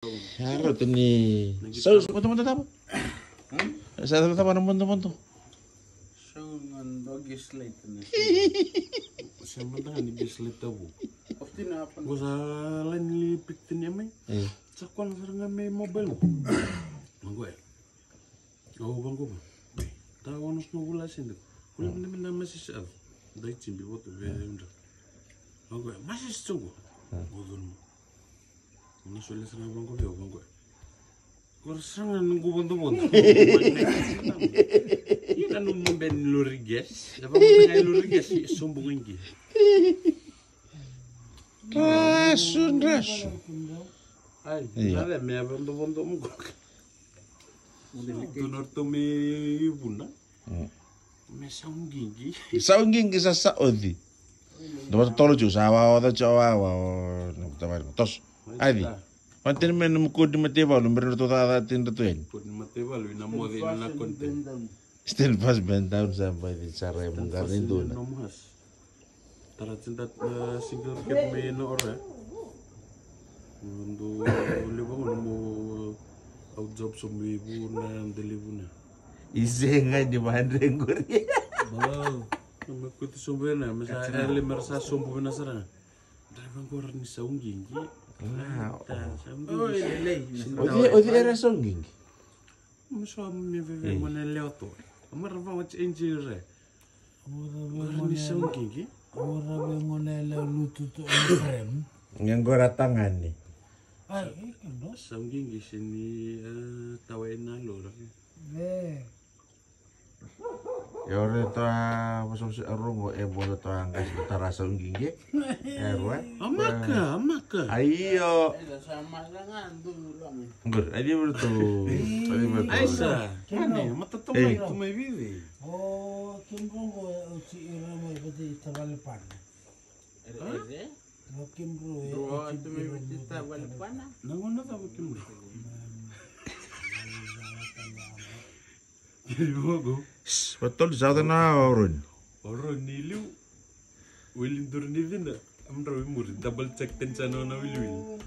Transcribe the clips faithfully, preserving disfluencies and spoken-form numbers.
Sa rauta ni. Sa, sa, mata, mata, tapa. Sa, sa, tapa na modo, modo. Sa, ngan dogi slate na. Sa, mata, ngan dogi slate tabu. Ko sa laini li pikitini mai. Sa, ko na sara ga mai mobile. Mango e. Au vaqo va. Ta ono snow vula sende. Kule mende mende masisi al. Dai timbi voto ve undra. Vaqo e masisi tsogo. Voto no. Una sole sanga vaqo ve vaqo e. Kora sanga nungu vodo vodo. Ina no mumbe ni lori gas. E vaqo tanga lori gas e sombu ngangi. Rasu, rasu. Ai, nada me vodo vodo mugo. Dua na ratou me ivuna. Me sauqiqi. Sauqiqi sa saoci. Dua totolo tiko sa waoca tiko wawa o na kutavari toso. Aici. Manteni me na mukodi mataivalu me ratou cacatini ratou yani. Kodi mataivalu ina moce ina na content. Stand fast bend down sa bai sara e mugari duna. Tara tsinda single cat me na ora. Ndu levu mo au job so me vu na nda levu na. Ise ga ni vandre qori. Bau. Me kuti sombu vena me sa ele me sa sombu vena sara. Driver qori ni sauqiqi. Oi, oi, era sauqiqi. Muso me veve mona leo to. Amara va what's engine re. Ora ve mona ni sauqiqi. Ora ve mona leo lutu to frame. Ngengora tangani. Ai, kendo. Sauqiqi sini tawa ina lora. Ve. E ore toa vosavosa e rogo e bodo toa qasi tara sauqiqi. E rua. Amaka, amaka. Aio. Qori, a livro tu. A livro tu. Aisa. Mane, mata tu mai tu mai vivi. O kim rogo o ti ira mai vati tavale pana. O kim rogo e ti mai vati tavale pana. Nango na tava kim rogo. Vatolu sa ota na oroni. Oroni liu. Wili duru ni cina. Amdrau i muri double check teni sa na ona wiliwili.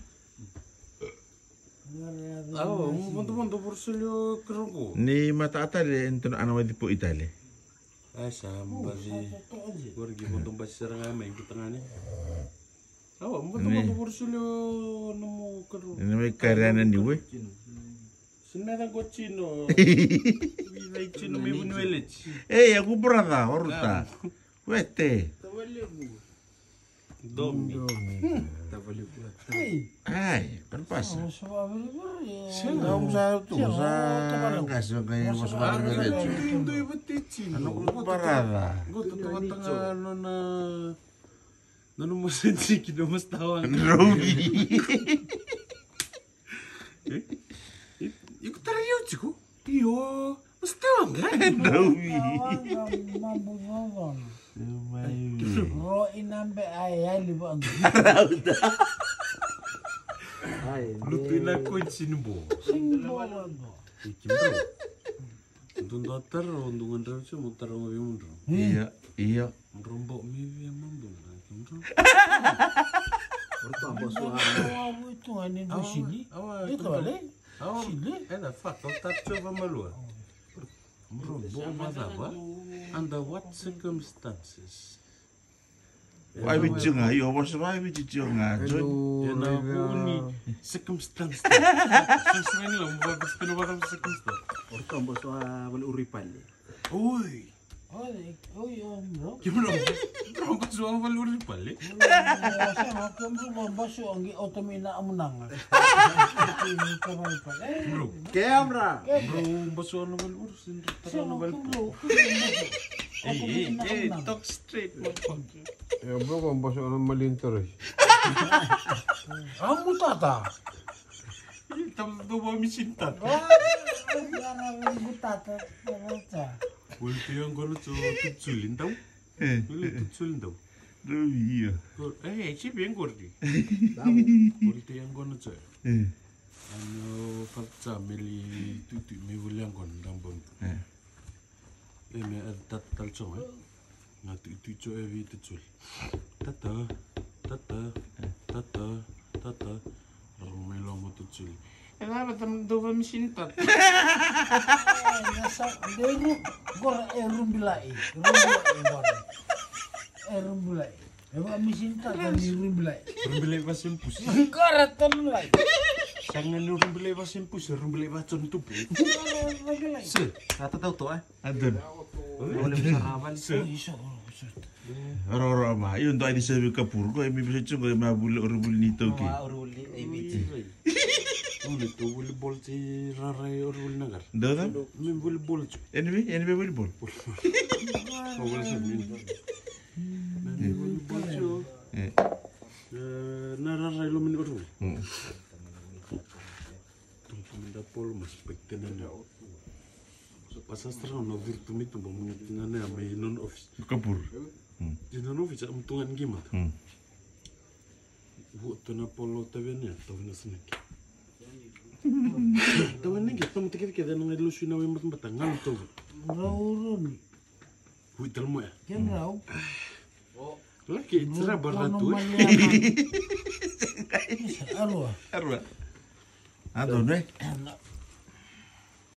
Awa mu vodovodo vuru soli o kirogo. Ni mata atale eni tona ana waci po itale. Ai sa baci. Gori ki vodo baci sara ga mai ki tagane. Awa mu vodovodo vuru soli o nomu kirogo. Ni mai kari ana ni we. Sinada go tino. Vivai tino me vuniweleti. Ei, aku brother, oruta. Wete. Tavalevu. Domi. Tavalevu. Ai, parpasa. Sega. Au sa tu sa. Kasi kai vosova vivai. Doi vate tino. Aku brother. Go tu tavataga nona. Nona mosa tiki nona mosa tawa. Drovi. Iko tara io tiko? Io. Mas tawa ga? Drovi. Mambu vovon. Ro ina be ai ai li vanga. Rauta. Lutu ina ko sini bo. Sini bo vanga. Iki bro. Dua dua tara o dua gadra visi mo tara mo vei mudro. Ia, ia. Mudro bo mi via mudro na ki mudro. Orta bo sua. Awa, awa, awa, awa, sili. Awa, sili. Eda faka o tara tio vamalua. Mudro bo macava. Under what circumstances? Wai viti ga, io, vosa wai viti tio ga, John. Ena vuni circumstance. Sosreni la mo vaka speno vaka circumstance. Orta boso a vale uripale. Oi. Oi, oi, oi, bro. Ke bro? Bro, boso a vale uripale. Boso a ke bro, boso a ngi otomina amunanga. Bro. Camera. Bro, boso a vale ur. Ei, ei, ei, talk straight, motherfucker. E bro, ko boso na malintore. Amu tata. Tamu do ba misin tata. Amu tata. Wal te yang kono so tutsuli ndau. Wal tutsuli ndau. Iya. Eh, si ben gordi. Wal te yang kono so. Ano falta meli tutu me wal yang kono ndau bon. E me a tata tala tsoga. Ga tuitui tso e vei te tsoli. Tata, tata, tata, tata. Mai lomo tu Juli. E cava ta dou va misini tata. Gora e rubilai. Rubilai gora. E rubilai. E va misini tata ni rubilai. Rubilai va sempusi. Gora tonulai. Sanga ni rubilai va sempusi, rubilai va tsonu tupu. Se. Kata tau to eh. Adon. Ole msarava ni. Iso, iso. Ora ora ma, io ndo ai di sevi kapuru ko e mi bisa tsungo e ma bule ora bule ni toki. Wa ora uli e viti. Uli to volleyball ti rarai ora uli nagar. Ndo da? Mi volleyball tu. Anyway, anyway volleyball. Ko wala sa min. Mi volleyball tu. Eh. Na rarai lo mini ora uli. Mm. Minda polo mas pekte na na. Pasastra na virtu mitu ba muni na na mai non office. Kapuru. Di non office am tungan gima. Mm. Vuoto na polo tavene tau na snake. Tau na nge tau mata kete kete na ngai lusu na wai mata mata ngal tau. Rauruni. Hui tal moya. Ken rau. Laki it's rubber rat tu. Arua. Arua. Ando ne?